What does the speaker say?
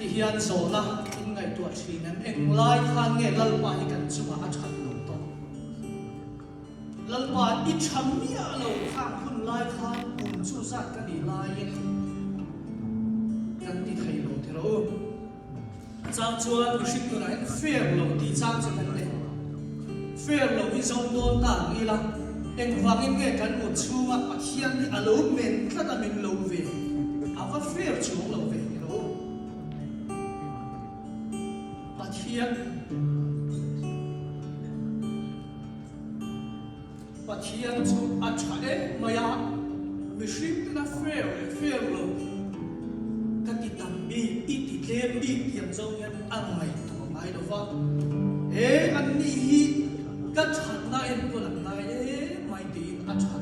Heti hian zawhna in ngaihtuah thin em? Englai khan nge Lalpa hi kan chungah a that lo tawh? Lalpa i tha miah lo khang hun lai khan kum chu zat ka nih laiin kan ti thei lo ti rawh u. A chang chuan mihring tunah hian fair lo tih chang chu kan nei. Fair lo hi zawng dawn ta ang ila, engvangin nge kan mut chhunga Pathian hi a lo men tlat a min lo ve? A va fair chuang lo ve ti rawh u. Pathian. Pathian chu a tha em mai a, mihring tena fair leh fair lo ka ti tam bik, i ti tlem bik tih ang zawng hian a ngaihtuah ngai lo va. He an nih hi ka thatna enkawl an ngai em mai tiin a that.